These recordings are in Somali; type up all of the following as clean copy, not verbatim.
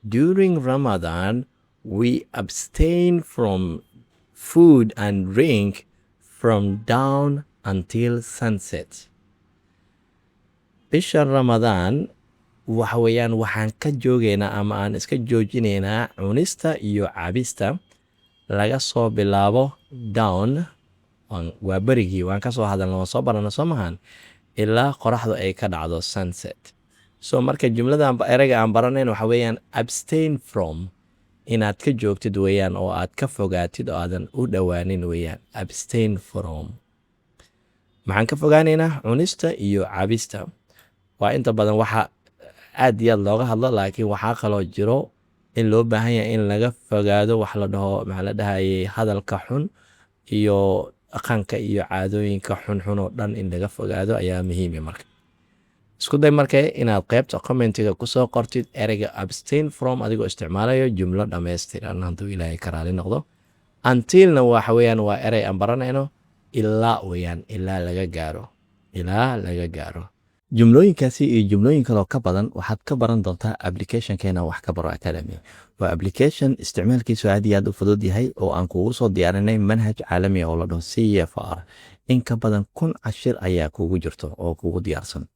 During Ramadan, we abstain from food and drink from dawn until sunset. Bisha Ramadaan waxa weeyaan waxaan ka joogaynaa ama aan iska joojinaynaa cunista iyo cabista laga soo bilaabo dawn, waa berigii, waan ka soo hadalna, waan soo barana, soo mahan, ilaa qoraxdu ay ka dhacdo, sunset. So marka jumladan, ereyga aan baranayn waxa weeyaan abstain from, inaad ka joogtid weeyaan oo aad ka fogaatid oo aadan u dhowaanin weeyaan. Abstain from, maxaan ka fogaanaynaa? Cunista iyo cabista. Waa inta badan waxa aad iyo aad looga hadlo, laakiin waxaa kaloo jiro in loo baahan yahay in laga fogaado wax la dhaho, maxaa la dhahayay, hadalka xun iyo dhaqanka iyo caadooyinka xunxun oo dhan in laga fogaado ayaa muhiima. Marka isku day marka inaad qaybta commentiga kusoo qortid ereyga abstain from adigoo isticmaalayo jumlo dhammaystiran, hadduu Ilaahay ka raali noqdo. Untilna waxa weeyaan waa erey aan baranayno, ilaa weeyaan, ilaa laga gaaro, ilaa laga gaaro. Jumlooyinkaasi iyo jumlooyin kaloo ka badan waxaad ka baran doontaa applicationkeena Wax Ka Baro Academy. Waa application isticmaalkiisu aad iyo aad u fudud yahay oo aan kugu soo diyaarinay manhaj caalami ah oo la dhaho CEFR. In ka badan 1000 cashir ayaa kugu jirto oo kugu diyaarsan.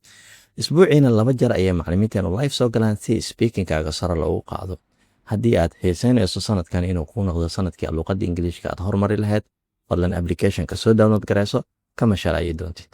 Isbuuciina laba jeer ayay macalimiinteenu live soo galaan si speakingkaaga sare loogu qaado. Haddii aad xiiseynayso sanadkan inuu kuu noqdo sanadkii luqadda Ingiliishka aad hormari lahayd, fadlan applicationka soo download garayso, kama shalaayi doontid.